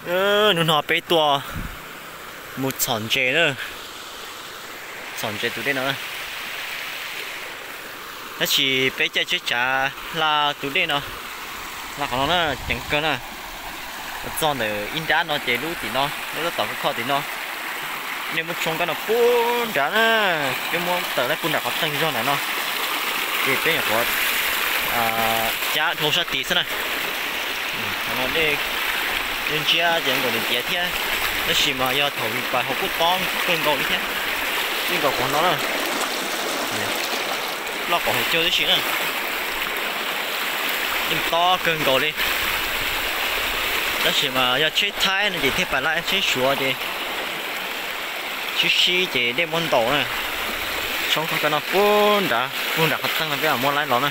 Hnub no peb tuaj mus txhom ntses na, txhom ntses tus dej no na. Tab sis peb caij tsheb tsav hla tus dej no, hla qhov no na, ceev kawg na. Txog ntawm ib nrab no ces lub tim no, lub tab tom khov kho tim no. Nej muab tshoob kab no puag nrad na, peb muab tawm laib puag nram qhov teeg zog nram no, ces peb nyuam qhuav cab dhau sab tid xwb na. Qhov no dej ntsiab ces nkaus li nciav thiab, tab sis mas yog thaum nws pas hauv kuj tob kawg nkaus li thiab. Yeej nkaus qhov no na, ploj qhov hauv caug tib si na, yeej tob kawg nkaus li. Tab sis mas yog tsheb Thaib no ces thiaj pais laib, tsheb Suav ces sib sib ces dej muab ntaus na. Tshoob kab no puag nrad, puag nram qhov teeg no peb muab laib los na.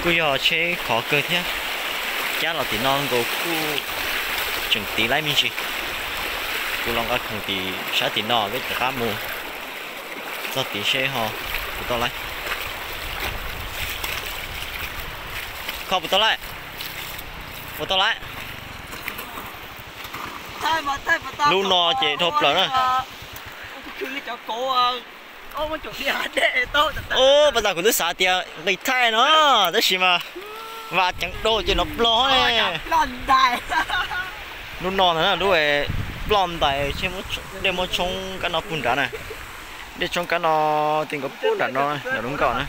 Kuj yog tsheb khov kawg thiab, cab los tim no nkaus kuj tseem tiv laib me ntsis. Kuv los nqa khoom tim sab tim no peb rov qab mus txog tid seb ho puas tau laib. Kho puas tau laib? Puas tau laib? Lub no ces dhau plaws na. Pas tas kuv twb xav tias nqis thaij no, tab sis mas vas ceev dua ces nov plog ne. Lub no ntag na, lub ploj ntais, dej muab tshoob kab no puag nrad na. Dej tshoob kab no ti nkaus puag nram no, nram lub nkoj na.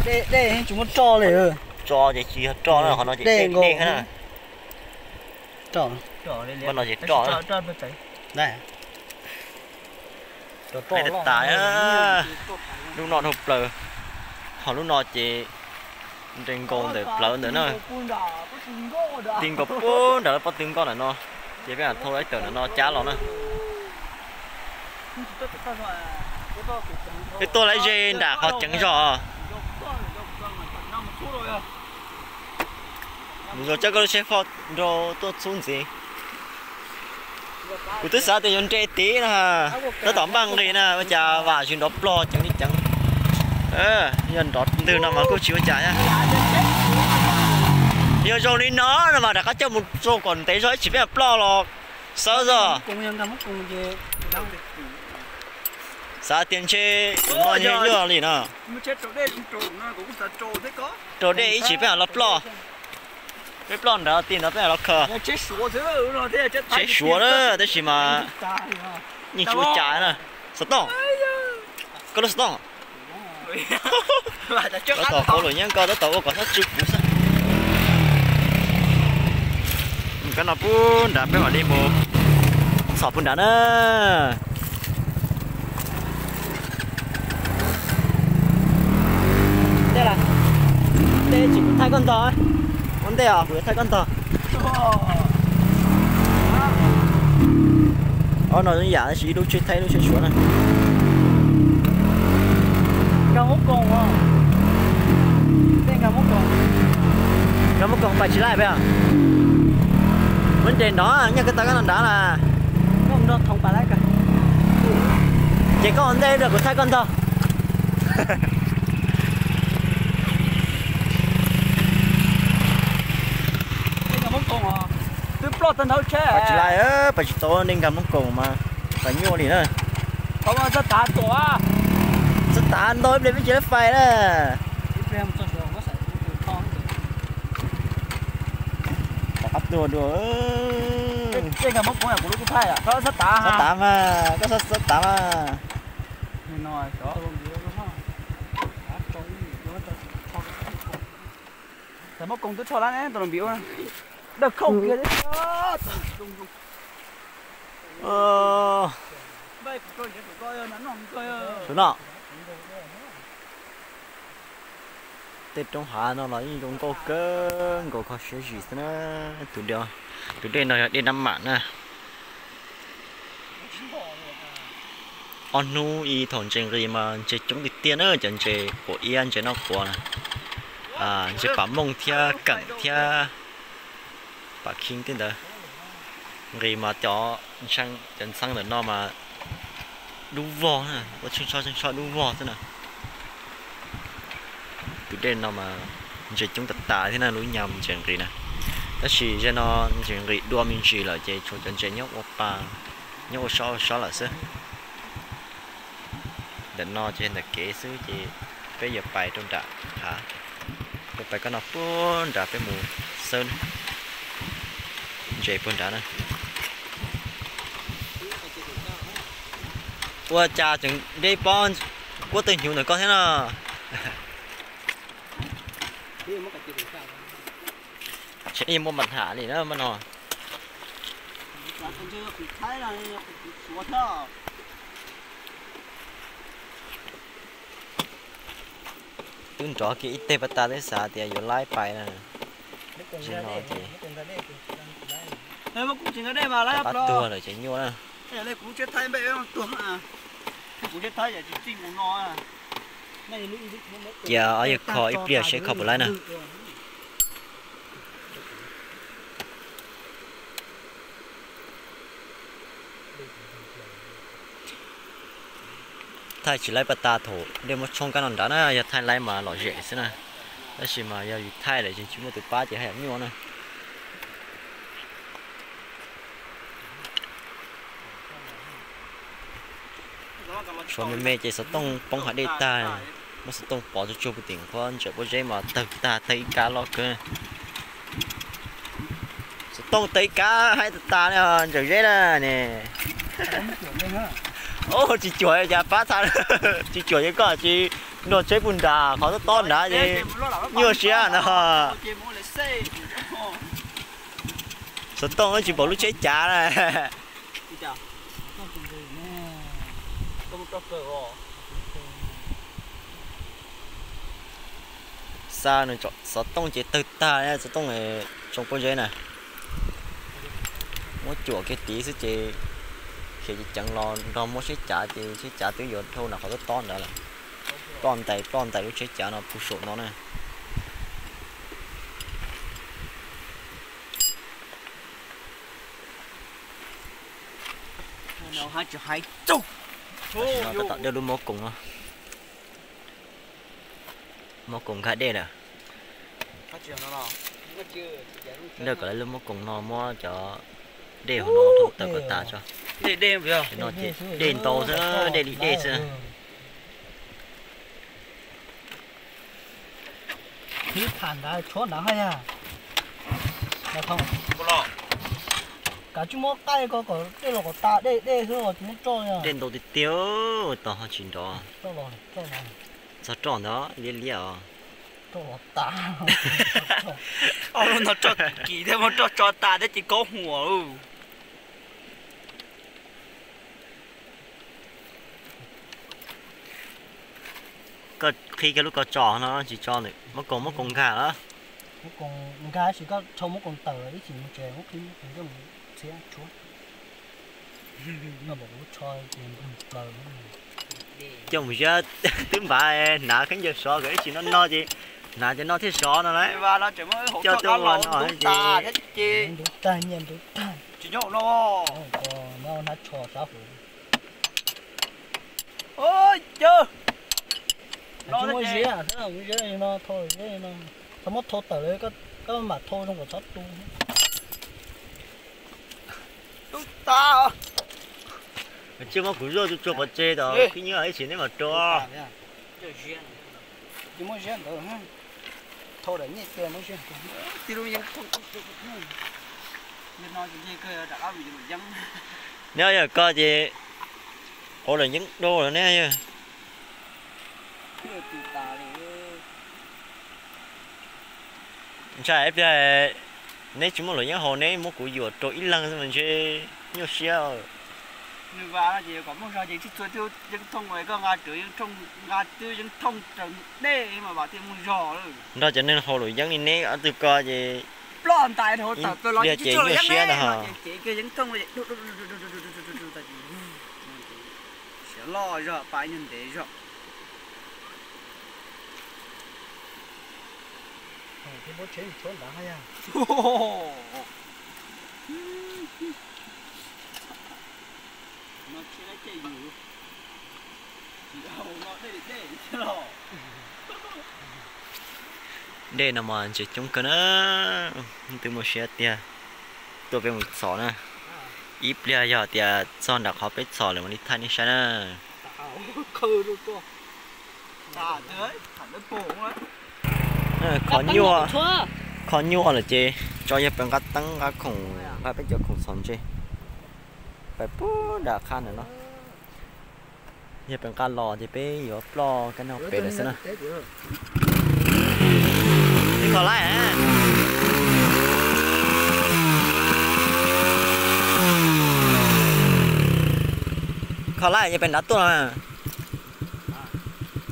Dej, dej tsis muab roj li. Tso ces tsis yog roj na, qhov no ces dej dej na. Npaj no ces roj na. Tas, lub no dhau plaws, ho lub no ces nres nkaus ntawm plawv ntawm na. Ti nkaus puag nram lawv pob tw nkoj ntawm no, ces peb mam thau ib tawm ntawm no cab los na. Peb tuaj laib ze nram qhov ceev zog. Mus zog coj koj lub tsheb foj nrau tuaj txhub ntxiv. Kuv twb xav tias yuav nres tid na, tab tom npaj nqis na, ua cas vam tsis nrov plog ceev li ceev. Yog nrov ntwg no mas kuj tsis ua cas thiab. Yog zoo li no no mas rov qab coj mus tso kom ntev zog ib tsam peb ploj los xawb zog. Xav tias ntshe tus no nyob li no. Raug dej ib tsam peb mam los ploj. Peb ploj nrad ti ntawd peb mam los khaws. Tsheb Suav na, tab sis mas yeej tsis ua cas na. Xov tooj, koj lub xov tooj. Tab tom qhuav lus nyob nkaus, tab tom ua kom txhob tsw kuv xwb. Kab no puag nrad peb mam li mus txhom puag nrad na. Ntej, ntej tsis kuv thaij koj ntog, ua ntej os kuv yuav thaij koj ntog. Ob no zoo yam tab sis ib lub tsheb Thaib ib lub tsheb Suav na. Nkag Moob Koos pas tsis laij peb os. Muab nres nrov, nyob koj tau kab no nrad na. Ces koj ua ntej rau kuv thaij koj ntog. Pas tsis laij, pas tsis tau, nej nkag Moob Koos mas pas nyuaj li na. Xav tav ntau ib pliag peb cia li fais na. Tom qab tuag dua. Xav tav mas, koj xav tav mas. Dawb khauj kiag. Tej roob hav no los yeej zoo nkauj kawg nkaus, kho siab zim xwb na. Tus dej no yog dej Nab Mam na. Ob hnub ib thaum ntses nqis mas ntses coob tiag tiag na, cov ntses quav iab, ntses noj quav na, ntses pam mooj thiab keem thiab pam khib tej ntawd. Nqis mas cov ntxhab ntawm no mas dub vog na, ua tsheej tsho tsheej tsho dub vog xwb na. Tus dej no mas ntses coob tas tas thiab na, lub nyam ntses nqis na. Tab sis zaum no ntses nqis dua me ntsis lawm ces tshuav cov ntses nyob ua pa, nyob ua sob ua sob lawm xwb. Ntawm no ces ntawm kev xwb ces peb yuav pais rau nram hav, yuav pais koj no puag nrad peb mus xawb ntses puag nrad na. Ua cas tseem deb pob kuab tawg hnyuv ntawm koj thiab no? Tseem muaj npa ham li na mas no. Twb nrov kiag ib teg pas tas twb xav tias yuav laib pais na. Zaum no ces pab tuag lawm ces nyuaj na. Cia ob yawg kho ib pliag seb kho puas laib na. Thaij tsis laib pas tas thaum dej muab tshoob kab no nrad na, yog thaij laib mas lom zem xwb na. Tab sis mas yog yus thaij lawm tsis muaj tus pab ces haj yam nyuaj na. Tshuav me me ces xov tooj poob hav dej tag, muab xov tooj pov tsuag tsuag puag tim qhuab ntsaws pob zeb mas tawg tag, tawg ib kab loj kawg. Xov tooj tawg ib kab haib tas tas li ntsaws zeb na ne. Tsis cuam cas pab txha, tsis cuam ces koj tsis nrog tsheb puag nrad qhov tob tob nrad ces nyuaj siab no. Xov tooj tsis npaum lub tsheb cav na. Xa nws xov tooj ces tawg tag, xov tooj tsoo pob zeb na. Muab cuam kiag tid xwb ces khiav ceev ceev los nrog muab tsheb cav ces tsheb cav twb yuav dhau nram qhov tob tob nrad lawm. Ploj ntais ploj ntais lub tsheb cav no puag saum no na. Tam sim no tab tom dawj lub mob koos no. Mob koos nkag dej lawm. Dawj kom lawv lub mob koos no muab cov dej hauv no dhau tawm kom tas tso. Dej ntau xwb, dej li dej xwb. Thib tham nrad tshuab nrad haj yam. Kav tsij muab qaij ko kom dej los kom tas dej dej xwb os, tsis muab roj. Dej ntau tiag tiag, tog ho tsis nrov. Txog roj ntawd liab liab os. Ob lub no roj kim thiab muab roj tso tas thiab ces kaub huam. Koj qhib kiag lub ko tso no tsis tso, muab koos muab koos nkag lawm. Muab koos nkag tab sis koj rho muab koos tawm ib chim mus tsev muab qhib koos coj mus txhiab tshuab. Koj pom kuv rho ces nplawg plaws. Coj mus ziab twb npav hnav khaub ncaws sov kom ib chim no no ces hnav ces no thiaj sov no lauj. Coj tuaj ua no ces ntuv tag nyiaj ntuv tag. Tsis nyob no, nyob hnav tsho sab hauv. Tsis muaj ziab, muaj ziab li no, thau ziab li no. Txhob muab thau tawm lawm, koj mam thau zoo kom txhob tu. Tsis muab kuv zuaj tsuag tsuag pov tseg tom khib nyiab ib chim neb mam rau. Tsis muaj ziab ntawd, thau daim nyiaj cia muab ziab ntawd. Neb yog koj ces hauv lawm yeeb dua lawm neb yog. Ntshai ib pliag neb tsis muaj luam yeeb haus neb muab kuv yuam rau ib leeg xwb mas ntshe nyuaj siab. Nws vam no ces kom muaj zog ces tsis txhua twb yeeb thooj, koj nqa twb yeeb thooj, nqa twb yeeb thooj raws dej mas vam thiaj muaj zog lawm. Nrog cov neeg haus luam yeeb li neb ob tug ko ces ploj ntais dhau tawm plaws los ib pliag ces nyuaj siab ntag ho. Ces kiag yeeb thooj, siav loj zog, pa nyuag ntev zog. Dej no mas ntses coob kawg na, twb muaj siab tiag. Tuaj peb mus txhom na, ib pliag yog tias txog nram qhov peb txhom lawm mam li thaij nej saib na. Kho nyuaj, kho nyuaj lawm ces tso yawg pes nqa teeb nqa khoom, nqa peb cov khoom txhom ntses pais puag nram qab ntawm no. Yog peb nqa los ces peb yuav ploj kab noj pem lawm xwb na. Kho laij, kho laij yog peb nrad tuaj los.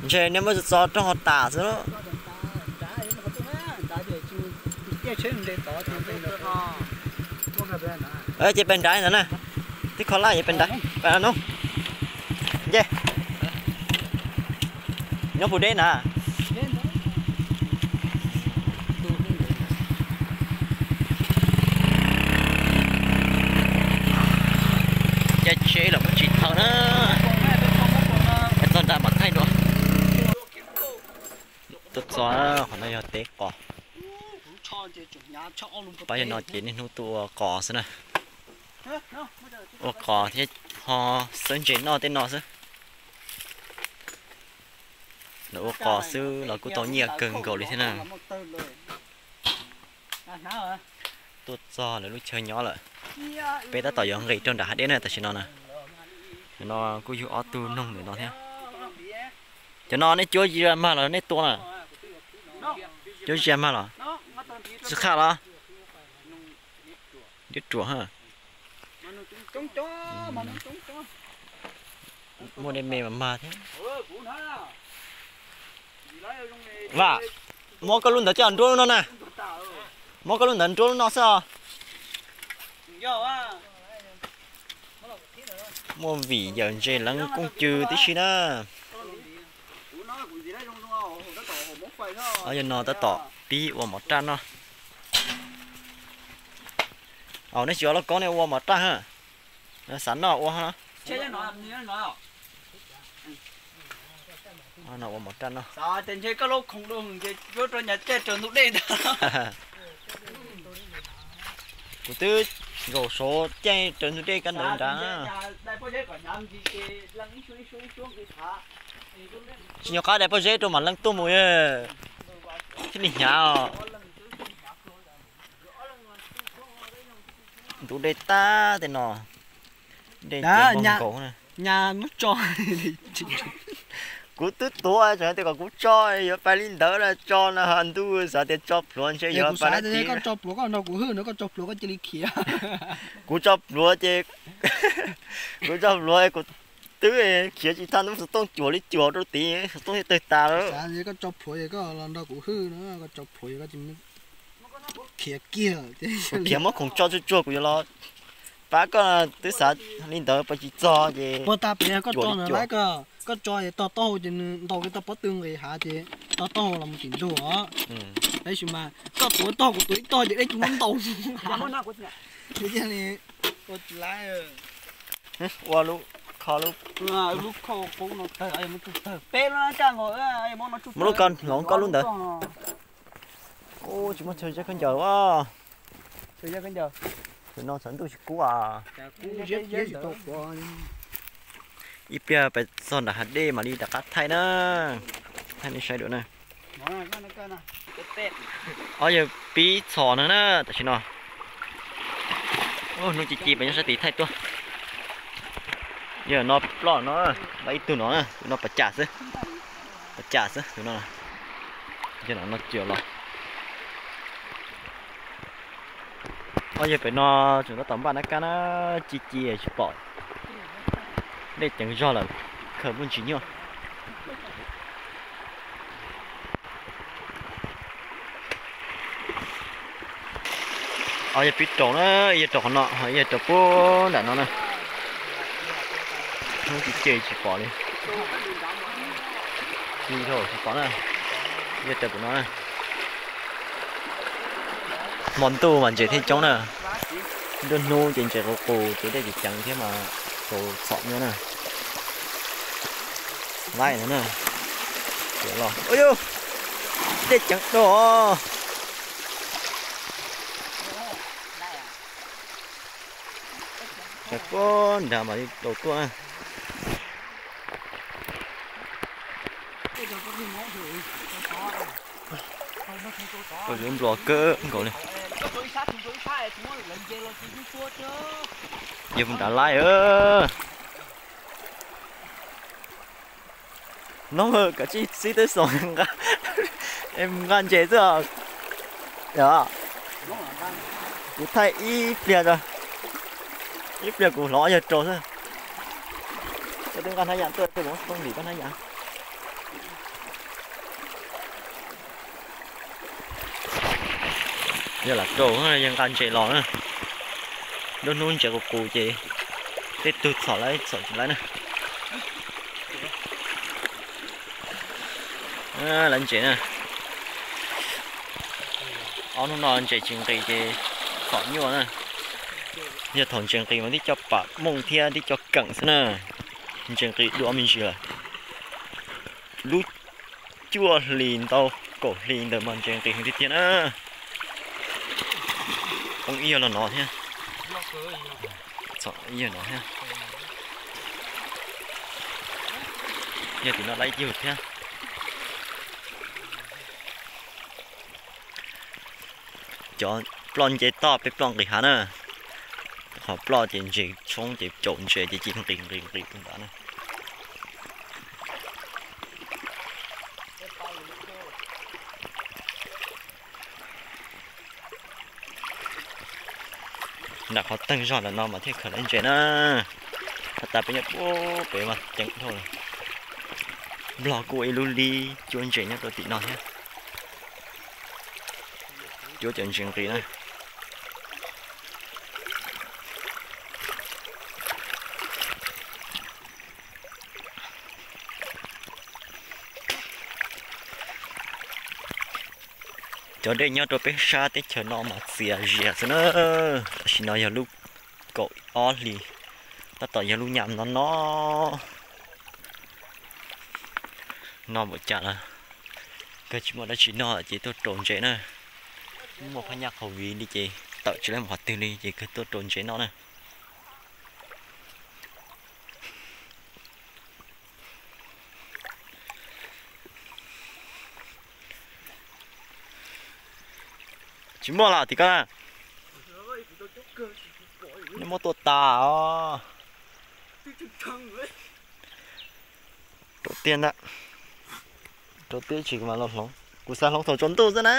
Ntshe nej muab tso rooj ho tas xwb. Ces peb nrad ntawd na, tib kho laij ces peb nrad no. Nce, nyob puag deb na. Caij tsheb los muab tsis tau na. Txog nrad mam thaij dua. Tuaj txog qhov no yog teb qos. Pab yog no ces niaj hnub tuaj ua qos xwb na. Ua qos thiab ho xawb ntses noj tej no xwb. Lawv ua qos xwb los kuj tau nyiaj kawg nkaus li thiab na. Tuaj txog lawv lub chaw nyob lawm. Peb tab tom yuav nqis rau nram hav deb na tam sim no na. Nim no kuj yug ob tug noog ntawm no thiab. Cov no nej cuab zia mag los nej tua na? Cuab zia mag los? Tsis qhaj los? Diab ruam ha. Muaj dej me mas mag thiab. Vam, muab koj lub ntawd coj nruab lub no na. Muab koj lub ntawd nruab lub no xwb os. Muaj vim yawm ntses leev kooj cw tib si na. Yog no tab tom pib ua mov raj noj. Au, nej tsis ua lauj kaub nej ua mov raj ha. Xav noj ua no. Ua mov raj noj. Kuv twb nkaum saud caij raws ntug dej kab ntawd nrad. Tsis nco qab daim pob zeb rau mam leej tuaj mus thiaj li hnyav os. Ntug dej tag tej no. Dej nkaus na. Kuv twb tuav tseem tias kom kuv tso, yuav pais li ntawd los tso no ho ntuj xav tias tso pluav ntshe yuav pais tso pluav koj nrog kuv hwj no, koj tso pluav koj cia li khiav. Kuv tso pluav ces, kuv tso pluav kuv twb khiav tsis tag, ntub xov tooj cuam li cuam rau tid, xov tooj thiaj tawg tas lawm. Koj tso pluav es koj los nrog kuv hwj no, koj tso pluav es koj khiav kiag. Kuv khiav muab khoom tso tsuag tsuag kuv yuav los pab koj, twb xav li ntawd pas tsis txog ces puag ta pem koj tso na, koj tso es tog taub hau ces nws ntaus kiag tau pob tw nqis hav ces tog taub hau los mus tim ntug os. Tab sis mas koj tuav tog kuv tuav ib tog ces dej tsis muab ntaus. Ua lub kho lub, lub kho qub no tawg, muab lub ko hloov koj lub ntawd. Ub, tsis muaj chaw zeb khaub ncaws os. Tus no tshav ntuj tsis kub as. Ib pliag peb txog nram hav dej mam li rov qab thaij na. Thaij nej saib dua na. Ob yawg pib txhom no na tam sim no. Hnub ci ci peb nyob sab tid thaij tuaj. Yog no ploj no, lawv ib tug no, tus no pas cas xwb. Pas cas xwb tus no. Yog no no cuam los. Ob yawg pem no tseem tab tom npaj nab kab na, ci ci tsis pom. Dej ceev zog lawm, khaws muaj ntsis nyuaj. Ob yawg pib rau na, ib yawg rau qhov no, ib yawg rau puag nram no na. Hnub ci ci tsis pom li. Ci tsis pom na. Ib yawg rau pem no na. Hmo ntuj mas ntses thiaj coob na. Nruab hnub ces ntses qus qus ces dej ceev ceev thiab mas tau txhom nyuaj na. Laij no na. Los, ua yus, Dej ceev dua. Tsam puag nrad mas rau tuaj na. Koj yuav nplua kawg nkaus li. Yog nrad laij. Noob, kav tsij xib teb xoo nqa, es mus nqa ntses xwb os. Yog, kuv thaij ib pliag, ib pliag kuv hlov yawg rau xwb. Koj twb nqa hnab yam tuaj, kuv poob lim koj hnab yam. Yog lam rau yog nqa ntses los na. Lub hnub ntses qus qus ces tej tug txhom lawm txhom tsis lawm na. Lawv ntses na. Ob hnub no ntses tsis nqis ces txhom nyuaj na. Yog thaum ntses nqis mas tib co pam mooj thiab tib co keem xwb na. Ntses nqis dua me ntsis lawm. Lub cuaj hlis ntau kaum hlis ntawd mas ntses nqis heev tiag tiag na. Poob ib yam los no thiab. Txhom ib yam no thiab. Yog tim no dai yug thiab. Cov ploj nce toj peb ploj nqis hav na. Qhov ploj ces ntses tshoob ces caum ntses ces cia nqis nqis nqis rau nrad na. Nram qhov teeg zog ntawm no mas thiaj khaws tau ntses na. Has tas peb nyob puag pem mas ceev dhau lawm. Nplog kuj ib lub lib cuab ntses nyob rau tim no thiab. Cuab cov ntses nqis na. Cov dej nyob rau peb sab teb chaws no mas txias zias xwb na. Tam sim no yog lub kaum ob hlis, tab tom yog lub nyam no no. No npaum cas lawm, kawg tsis muaj dab tsi noj ces tuaj rau ntses na. Muaj phab nyaj qhov viv li ces tawm tsis lawv mus qhov twg li ces kawg tuaj rau ntses noj na. Tsis muaj los tim ko na. Nej muab tua tas os. Rau tiaj ntag. Rau tiaj tsis mas los hloov. Kuv xav hloov thaum tsaus ntuj xwb na.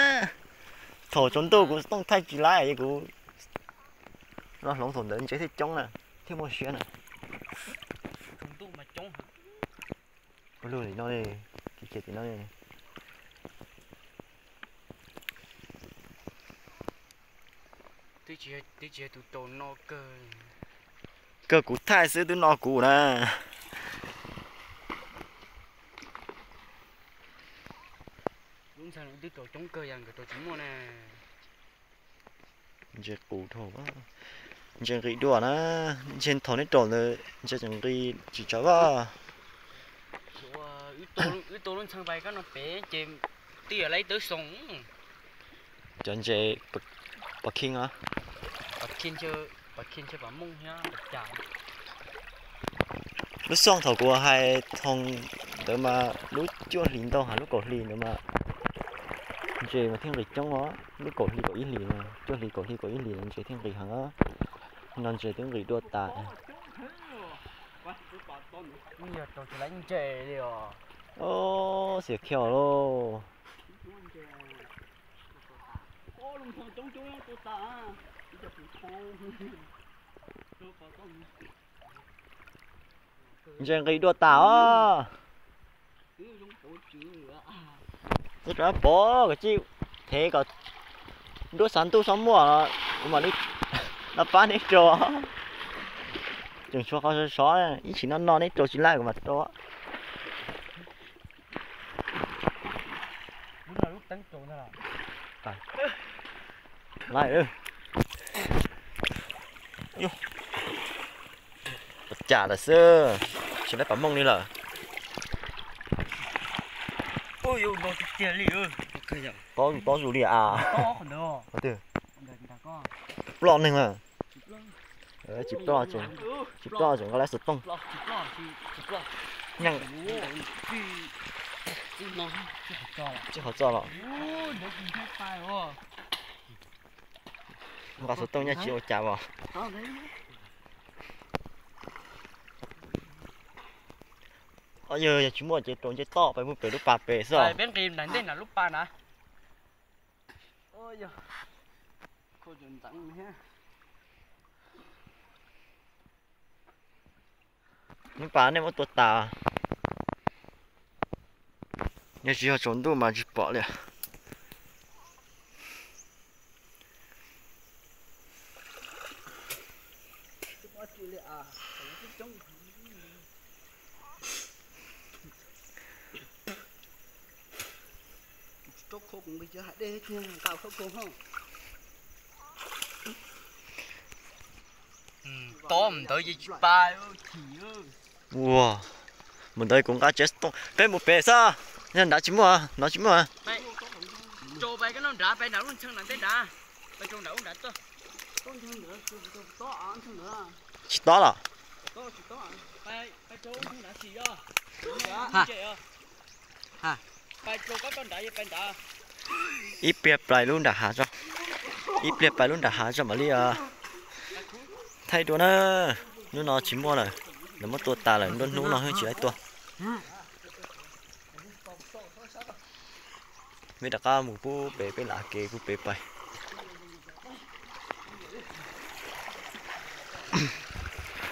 Thaum tsaus ntuj kuv tooj thaij tsis laib es kuv los hloov thaum ntawd ntses thiaj coob na, thiaj muaj siab na. Ua luaj li no, khiav tim no. Kawg kuv thaij xwb twb no kuv na. Lub ntxhab twb rau coob kawg yog nkawd rau tsis muaj na. Ntses qus dhau, ntses nqis dua na. Ntshe thaum neb rau ntawd ntses tseem nqis tsis tsawv vaj. Wb tua lub ntxhab vais kab no pem ces twb yog lawv ib tawb xoo. Cov ntses pov khib os. Lub xyoo thaum kuv hais thoo ntawd mas lub cuaj hlis ntau hab lub kaum hlis ntawd mas ntses mas thiaj nqis coob os. Lub kaum hli kaum ib hlis, cuaj hlis kaum hli kaum ib hlis ntses thiaj nqis heev os. No ntses twb nqis dua tas. Yog rau tsis lawv ntses li os. Xiam khiaus lauj. Ntses nqis dua tas os. Ub, rov pov, koj tsis thev kom nruab xav ntuj sab muaj, kuv mam li pab neb rau. Tseem tshuav qhov sov sov, ib tsis no no neb rau tsis laij kuv mam rau. Ua cas lawm xwb, tsis lawv pam mooj li lawm. Ua yus no tiag tiag li, tus Tob zus tob zus li a. Ploj neeg a. Tsis ploj, tsis ploj tseem nqa lab xov tooj. Nyeej, tsis qhov txoj los. Nqa xov tooj nyob tsis ua cas os. Yog, yog tsis muaj ces rau nce toj pais mus pem lub pas pem xwb os. Peb nqis ntawm ntej na lub pas na. Lub pas nej muab tua tas. Yog tsis yog tsaus ntuj mas tsis pom li. Tob mus ntawd ces tsis pa. Ua, mus ntawd kuv nqa tsev tooj peb mus pem xwb. Yog nrad tsis muaj, nrad tsis muaj. Tsis tob los. Ib pliag pais lub nram hav, ib pliag pais lub nram hav tso mam li thaij dua na. Hnub no tsis muaj lawm, lawv muab tua tas lawm, nruab hnub no tsis laib tua. Peb rov qab mus pub pem, peb lav kev pub pem pais.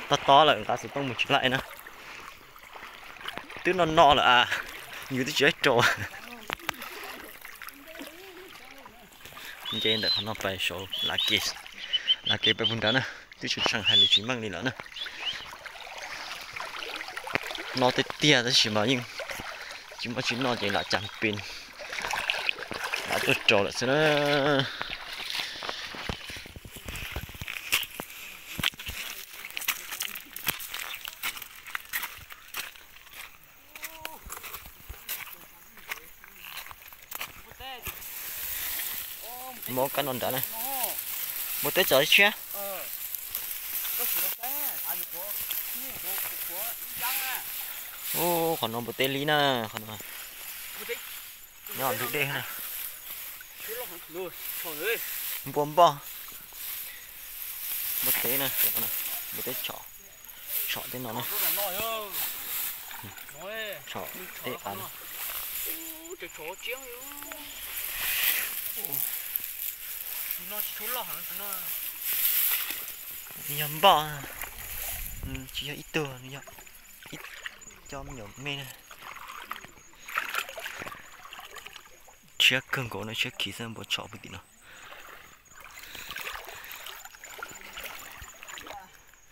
Tob tob lawm nqa xov tooj mus tsis laij na. Twb no no lawm a, yus twb tsis laij rau. Nce ntawm qhov no pais saud, lav kev pais puag nrad na, twb tseem tseem hais lus tsis meej li lawm na. No tiag tiag tab sis mas yeej tsis muaj tsis noj ces lam cas pes, lam tuaj rau lawm xwb na. Muab kab no nrad na. Npua teb tso ib tshiab. Ub, qhov no npua teb li na, qhov no. Nyob ntug dej na. Npua npoj. Npua teb na, npua teb tshom, tshom tej no na. Tshom tej av no. Nws yog npoj, nws tsis yog ib tug, nws yog ib co me nyuam me na. Tshiab kawg nkaus no, tshiab khiv xwb, npua tshom puag tim no.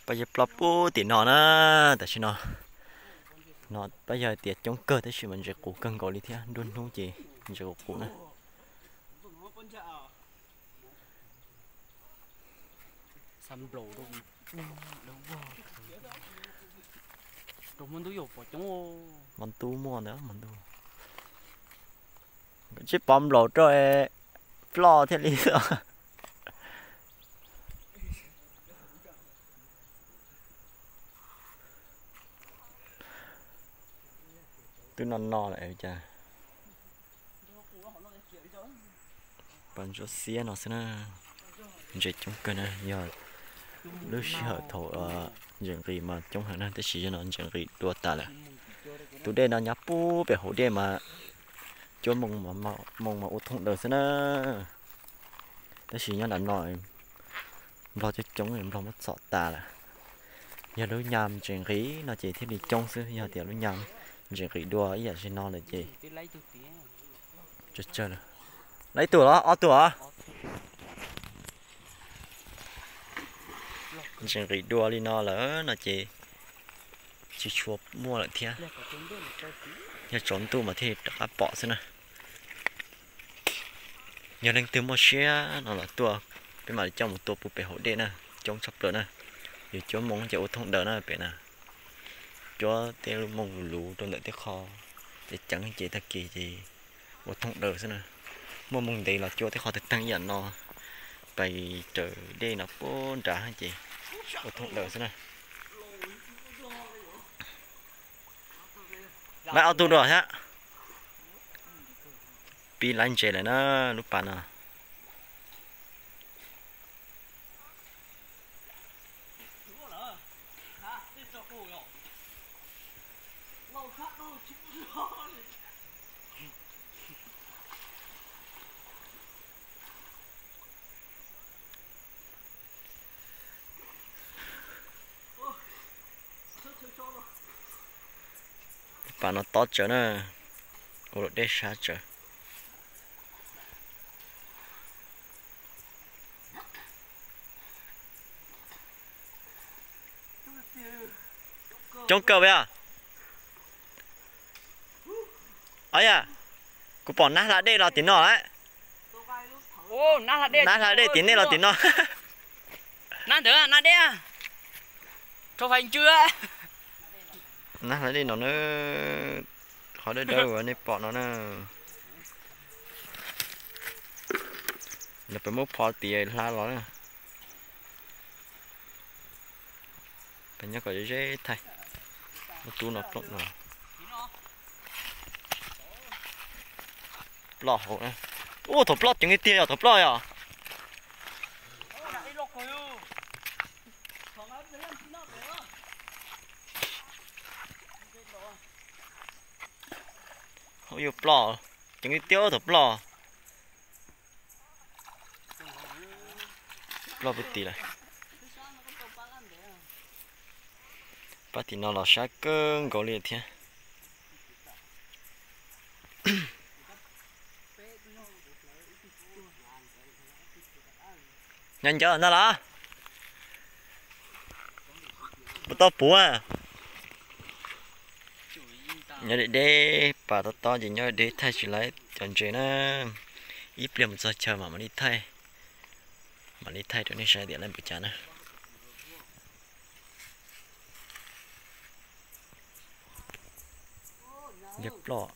Pab yawg ploj puag tim no na, tam sim no. No pab yawg tias coob kawg tab sis mas ntses qus kawg nkaus li thiab, nruab hnub ces ntses qus qus na. Hmo ntuj muaj ntawd, hmo ntuj. Tsis pom nplaum rau ploj thiaj li. Twb no no lawm cas. Pas ntsuab xiab no xwb na. Ntses coob kawg na, yog lub sij hawm thaum ntses nqis mas coob heev na, tab sis yog no ntses nqis dua tas lawm. Tus dej no nyob puag pem hauv dej mas cuab moo, moo mas ua thooj daws xwb na. Tab sis nyob nram no nplog coob coob, nplog muab txhom tas lawm. Yog lub nyam ntses nqis no ces thiaj li coob xwb, yog tias lub nyam ntses nqis dua ib yam li no lawm ces tsawg tsawg lawm. Laib tus los ob tus os. Ntses nqis dua li no lawm no ces tsis tshua muaj lawm thiab. Yog tsaus ntuj mas thiaj li rov qab pom xwb na. Yog leej twg muaj siab no los tuaj, peb mam li coj mus tua puag pem hauv dej na, coob tshaj plaws na. Yus cuab moo ces ua thooj daws na pem na. Cuab tej lub moo luv luv rau ntawm tej qho ceev ceev ces tag kis ces ua thooj daws xwb na. Muaj moo ntev los cua tej qhov tag tag ib yam no, pais raws dej no puag nrad ces ua thoob daws xwb na. Lawv ob tug dua thiab. Pib laiv ntses lawm na, lub pas no. Pas no tob tsawv na, ua luam dej sab tsawv. Coob kawg yog. Os yog, kuv pom nab hla dej los tim no lawm. Nab hla dej tim nej los tim no? Nab ntawd nab dej. Rau fais ntsw. Nab hla dej no na, qhov dawb dawb uas nej pom no na. Lawv pem muab phov tiav hla los na. Peb nyob kom ze ze thaij. Ub, tub no ploj no. Ploj hauv na. Ub, thaum ploj ceev li tiag yog thaum ploj yog. Ub, yuav ploj ceev li tiag thaum ploj. Ploj pub tim lawm. Pab tim no los sab kawg nkaus li thiab. Nyob ncawv ntag los? Puas tau puv? Nyob deb deb, pas tob tob ces nyob deb thaij tsis laiv cov ntses na. Ib pliag mus txog chaw mam mam li thaij, mam li thaij rau nej saib tias laiv npaum cas na. Yog ploj.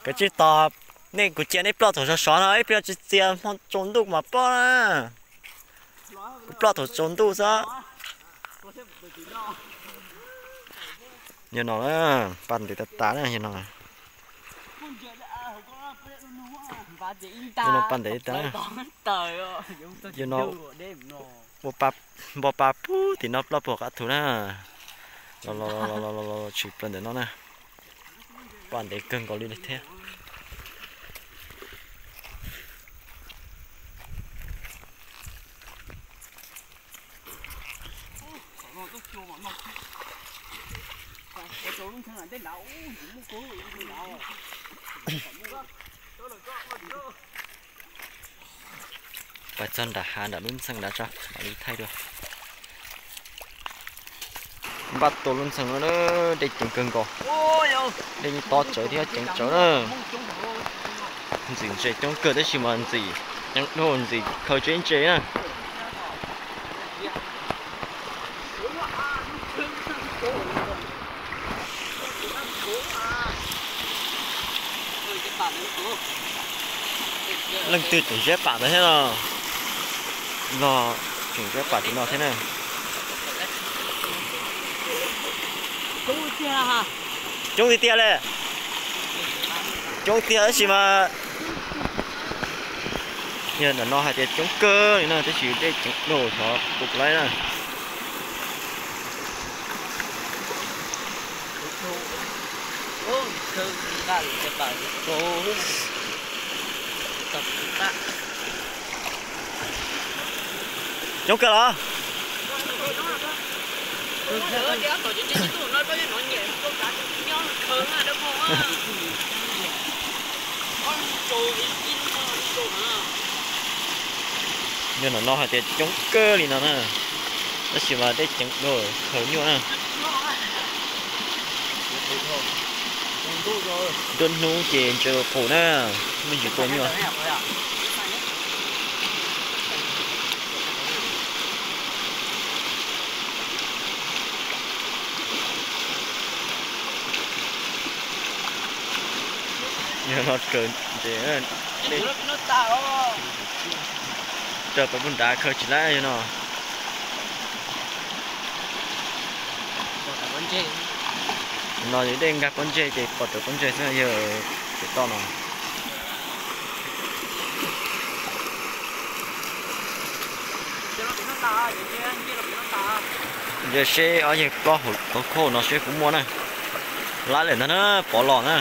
Kav tsij tos, nej kuv cia nej ploj thaum sov sov no, ib pliag tsis txias hmo tsaus ntuj mas ploj na. Kuv ploj thaum tsaus ntuj xwb. Yog no, pas ntev tas tas na, yog no. Yog no pas ntev tas. Yog no, npog pas pub tim no ploj puag qab thu na. Los los los los los tshwm plaws ntawm no na. Pas ntev kawg nkaus li thiab. Pais txog nram hav nram lub ntxhee nrad tso mam li thaij dua. Npaj tua lub ntxhee no, dej ceev kawg nkaus. Dej yeej tob tsawv thiab ceev tsawv na. Ntxim ntses coob kawg tab sis mas ntxim ceev dhau, ntxim khaws tsis ntses na. Leej twg tseem ziab pam ntawd thiab no? Los tseem ziab pam tim no thiab na. Coob tiag tiag li. Coob tiag tab sis mas yog ntawm no hais tias coob kawg li na tab sis dej ceev dhau xyov puas laib na. Coob kawg los? Yog ntawm no hais tias coob kawg li no na, tab sis mas dej ceev dhau khaws nyuaj na. Nruab hnub ces ntses qus na, me ntsis tua nyuaj. Yog no raws ntses, raws pem npus nrad khaws tsis laib yog no. No yog dej nkag pob ntseg ces pom raws pob ntseg xwb yog pem toj no. Ntsia seb ob yawg plob hauv tauv khauj no seb puas muaj na. Laib lawm ntag na, pov los na.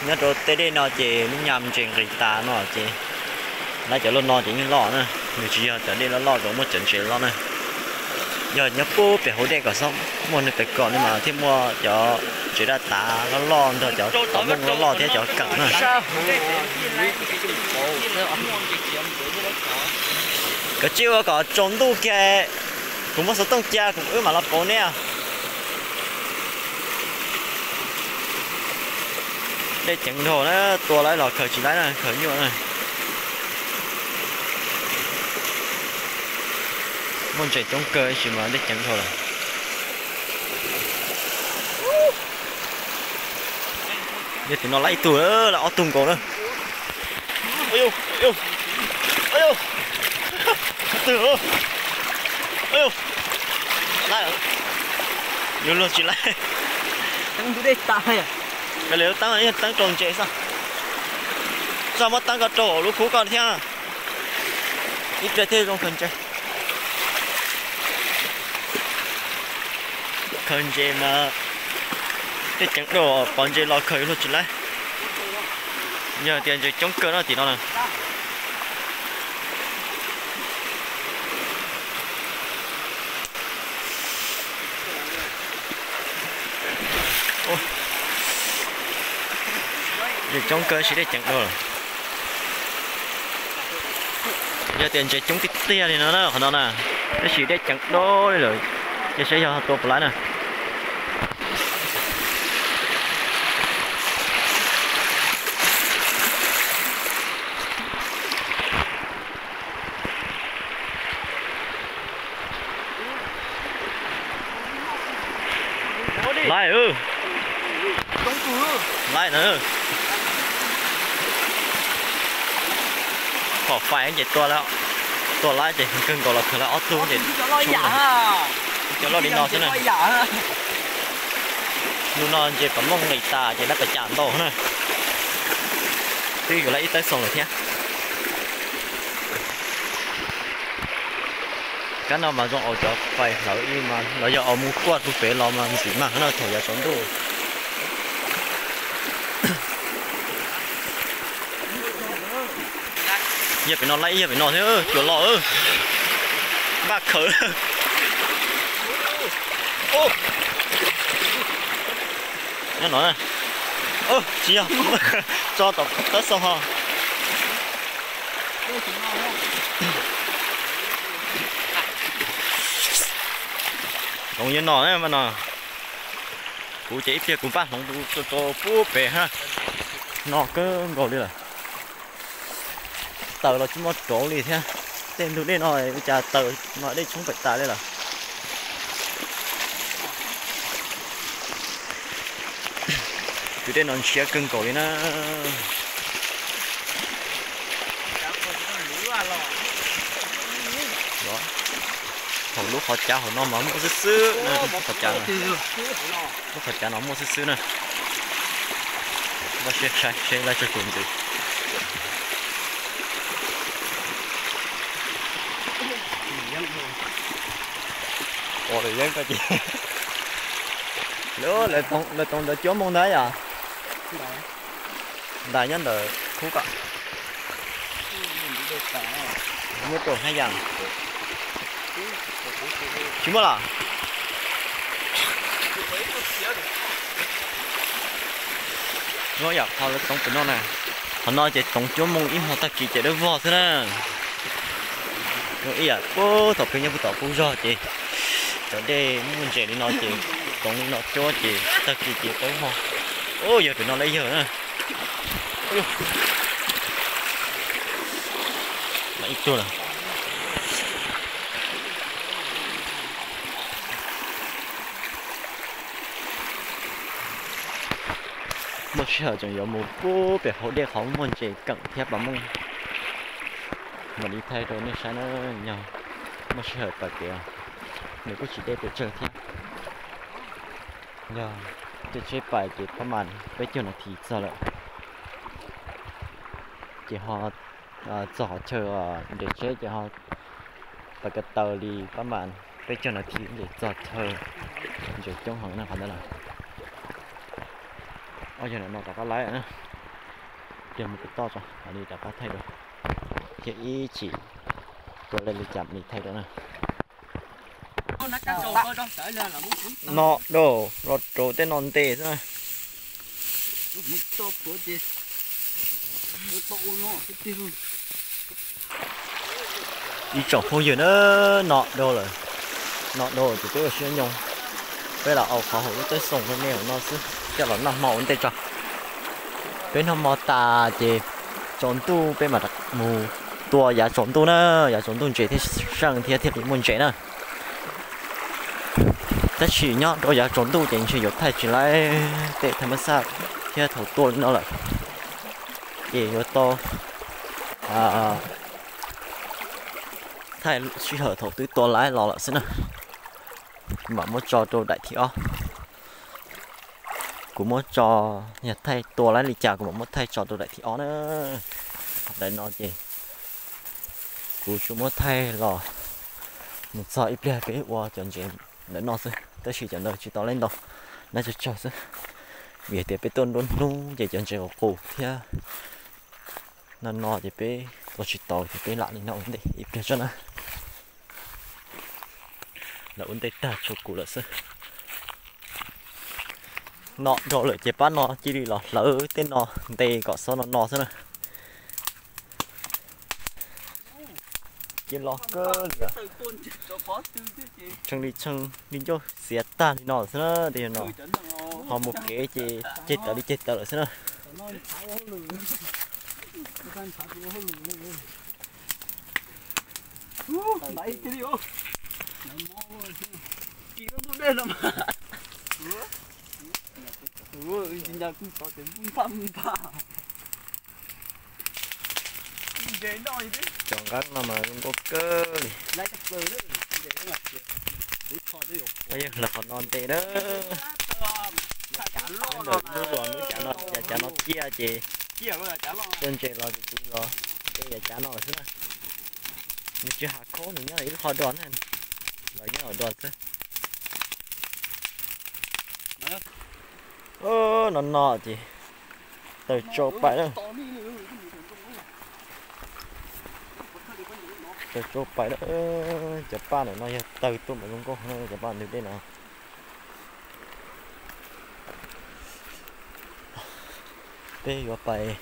Nyob rau tej dej no ces lub nyam ntses nqis tas no ces laib cov luaj no ces yeej loj na. Nws tsis yog cov dej loj loj kom muaj cov ntses loj na. Yog nyob puag pem hauv dej kom txhob muaj neeg pes kos li mas thiaj muaj cov tsev daj tav loj loj nrog cov tom mooj loj loj thiab cov keem na. Koj cia ua kom tsaus ntuj kiag, kuv muab xov tooj cia kuv wb mam los pauv neb. Dej ceev dhau na, tua laib los khaws tsis laib na, khaws nyuaj na. Muaj ntses coob kawg tab sis mas dej ceev dhau lawm. Yog tim no laib ib tug, laib ob tug nkaus na. Yuav luag tsis laib. Kav liam, teeb yog teeb rau ntses xwb. Txog muab teeb ko rau lub khub koj thiab. Ib pliag thiaj zoo khaws ntses. Khaws ntses mas dej ceev dhau, pov ntses los khaws yuav luag tsis laib. Yog tias ntses coob kawg no tim no na. Ntses coob kawg tab sis dej ceev dhau lawm. Yog tias ntses coob tiag tiag li no na qhov no na, tab sis dej ceev dhau li lawm, cia saib yog tua puas laib na. Laib, laib na. Pom fais ces tua, tua laib ces kawg nkaus los khaws laib ob tug ces cov loj li no xwb na. Hnub no ntses pom mooj nqis tas ces laib pes cas ntau na. Twb yuav laib ib tawb xoo lawm thiab. Kab no mas zoo aus cov fais hlawv li mas los yog aus mus kuaj tus pem los mas ntxim mag no thaum yav tsaus ntuj. Yog pem no laib, yog pem no thiab, cuam los, npaj khawv. Nyob no, tsis yog, tso tom tawb xo ho. Hloov yuav no na mas no. Kuv ces ib pliag kuv npaj hloov rau puag pem ha. No kawg nkaus li lawm. Taws los tsis muaj rauv li thiab. Tej ntug dej no ua cas taws mas dej tshoob pem tas li lawm. Tus dej no ntshiab kawg nkaus li na. Thaum lub qhov cav hauv no mas muaj xwb xwb, qhov cav, lub qhov cav no muaj xwb xwb na. Npaj siab saib seb laib tsawg tus ntxiv. Ua lawv yeeb ko ces lawv toov ntawd cuab mooj ntag yom. Ntais nyob ntawm khub ko. Muab rau hab yam. Tsis muaj los? Muab yam qhov lawv toov pem no na. Qhov no ces toov cuab mooj ib hmo tag kis ces dawb vog xwb na. Ib yam puag thaum peb nyob puag tom qub zog ces cov dej muaj ntses li no ces toov li no cuab ces tag kis ces dawb vog. Ub, yawg pem no lawv yawg na. Ib tug lawm. Muaj sij hawm tseem yuav mus pub pem hauv dej qhov muaj ntses keem thiab pas mooj. Mam li thaij rau nej saib na, yog muaj sij hawm pais kev, nws kuj tsis deb pes tsawg thiab. Yog tej tsheb pais ces pab mas peb caug nas this txog lawm. Ces ho txog qhov chaw nres tsheb ces ho pais ko taw li pab mas peb caug nas this ces txog chaw. Ntses coob heev na qhov ntawd lawm. Ob yog no rov qab laib na, tig mus pem toj tso mam li rov qab thaij rau, thiab ib chim tua lawm li cas mam li thaij rau na. No do los rau tej no ntes xwb na. Ib tsoom phooj ywg na, no do lawm, no do ces peb ua siab nyoog, peb los au qhov hauv lub teb xoo nej hauv no xwb, coj los noj hmo ua ntej tso. Peb noj hmo tas ces tsaus ntuj peb mam mus tua yav tsaus ntuj na, yav tsaus ntuj ntses thiaj seej thiab thiaj li muaj ntses na. Tab sis nyob rau yav tsaus ntuj ces ntshe yuav thaij tsis laib tej thaj mab xaj thiab thaum tua li no lawm, ces yuav tau thaij sij hawm thaum twb tua laib los lawm xwb na. Kuv mam muab tso rau daim thib ob. Kuv muab tso, yog thaij tua laib li cas kuv mam muab thaij tso rau daim thib ob na. Daim no ces kuv tsuas muab thaij los mus txog ib pliag peb ua cov ntses ntawm no xwb, tab sis cov ntawd tsis tau laib ntau, nab tsawg tsawg xwb. Vim hais tias peb tuaj nruab hnub ces cov ntses qus qus thiab no no ces peb tua tsis tau ces peb lam li no ua ntej ib pliag tso na. Lawv ua ntej tag tshuav kuv lawm xwb. No rau lawm ces pab no cia li los hlawv tej no ntes kom xov no no xwb na. Ces los kawg li, tshee li tshee li ncauj xiav tag li no xwb na, tej no ho mus kev ces ceg tawv li ceg tawv lawm xwb na. Cov nqeeb no mas zoo nkauj kawg li. Peb yeej hlawv qhov no ntes na. Ntawm lub los lub cav no, yav cav no ciaj ces tuaj ntses los ces kuv los ntes yav cav no lawm xwb na. Nws tsis hav khaub, nws nyob ib qho do na, los nyob hauv do xwb. No no ces tawg tsau pais na. Tawg tsau pais na. Cov paj ntawm no yog tawg tuaj mas zoo nkauj na, cov paj ntug dej no. Peb yuav pais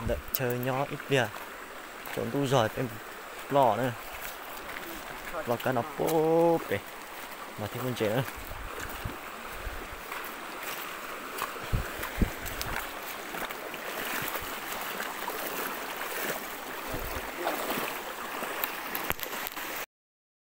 ntawm chaw nyob ib pliag, tsaus ntuj zog peb ploj na. Ploj kab no pub pem mas thiaj muaj ntses na.